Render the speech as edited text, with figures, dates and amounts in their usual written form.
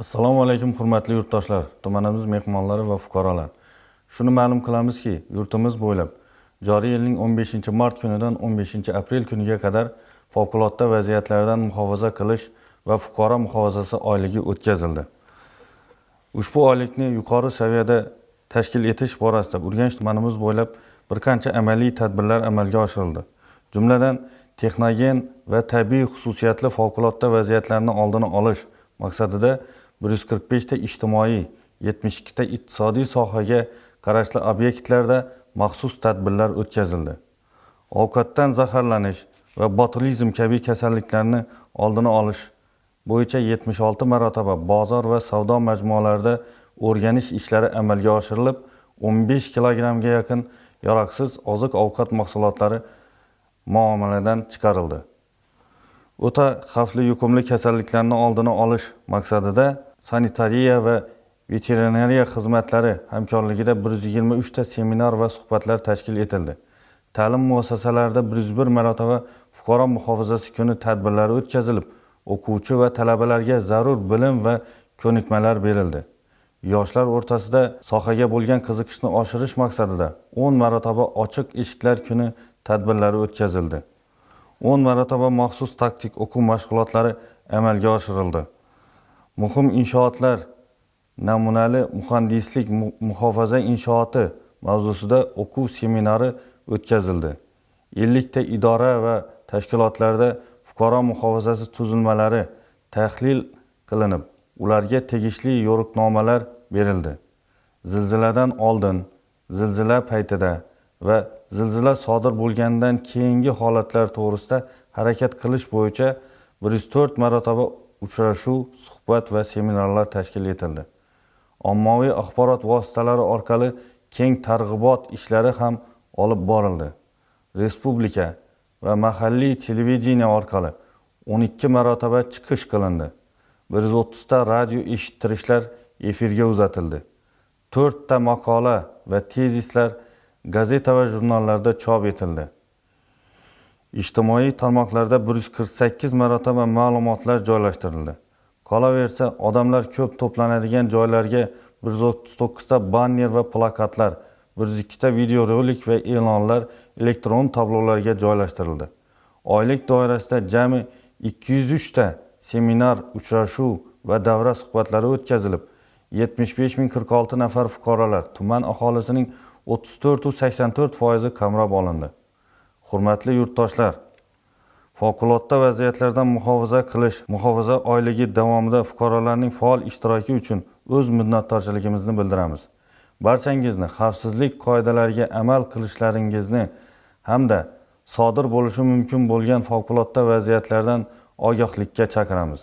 Assalomu alaykum, hurmatli yurtdoshlar, tumanimiz mehmonlari va fuqarolar. Shuni ma'lum qilamizki, yurtimiz bo'ylab joriy yilning 15-mart kunidan 15-aprel kuniga qadar favqulodda vaziyatlardan muhofaza qilish va fuqaro muhofazasi oyligi o'tkazildi. Ushbu oylikni yuqori saviyada tashkil etish borasida Urganch tumanimiz bo'ylab bir qancha amaliy tadbirlar amalga oshirildi. Jumladan, texnogen va tabiiy xususiyatli favqulodda vaziyatlarni oldini olish maqsadida 145 ta ijtimoiy, 72 ta iqtisodiy sohaga qarashli obyektlarda maxsus tadbirlar o'tkazildi. Ovqatdan zaharlanish va botulizm kabi kasalliklarni oldini olish bo'yicha 76 marotaba bozor va savdo majmualarida o'rganish ishlari amalga oshirilib, 15 kilogrammga yaqin yaroqsiz oziq-ovqat mahsulotlari muomaladan chiqarildi. O'ta xavfli yuqumli kasalliklarni oldini olish maqsadida sanitariya va veterinariya xizmatlari hamkorligida 123 ta seminar va suhbatlar tashkil etildi. Ta'lim muassasalarida 101 marotaba fuqaro muhofazasi kuni tadbirlari o'tkazilib, o'quvchi va talabalarga zarur bilim va ko'nikmalar berildi. Yoshlar o'rtasida sohaga bo'lgan qiziqishni oshirish maqsadida 10 marotaba ochiq eshiklar kuni tadbirlari o'tkazildi. 10 marotaba maxsus taktik o'quv mashg'ulotlari amalga oshirildi. Muhim inshootlar namunali muhandislik muhofaza inshooti mavzusida o'quv seminari o'tkazildi. 50 ta idora va tashkilotlarda fuqaro muhofazasi tuzilmalari tahlil qilinib, ularga tegishli yo'riqnomalar berildi. Zilziladan oldin, zilzila paytida va zilzila sodir bo'lganidan keyingi holatlar to'g'risida harakat qilish bo'yicha 104 marotaba uchrashuv, suhbat va seminarlar tashkil etildi. Ommaviy axborot vositalari orqali keng targ'ibot ishlari ham olib borildi. Respublika va mahalliy televideniye orqali 12 marotaba chiqish qilindi. 130 ta radio eshittirishlar efirga uzatildi. 4 ta maqola va tezislar gazeta va jurnallarda chop etildi. Ijtimoiy tarmoqlarda 148 marotaba ma'lumotlar joylashtirildi. Qolaversa, odamlar ko'p to'planadigan joylarga 139 ta banner va plakatlar, 102 ta videorolik va e'lonlar elektron tablolarga joylashtirildi. Oylik doirasida jami 203 ta seminar, uchrashuv va davra suhbatlari o'tkazilib, 75 046 nafar fuqarolar, tuman aholisining 34,84% qamrab olindi. Hurmatli yurtdoshlar, favqulodda vaziyatlardan muhofaza qilish muhofaza oyligi davomida fuqarolarning faol ishtiroki uchun o'z minnatdorchiligimizni bildiramiz. Barchangizni xavfsizlik qoidalariga amal qilishlaringizni hamda sodir bo'lishi mumkin bo'lgan favqulodda vaziyatlardan ogohlikka chaqiramiz.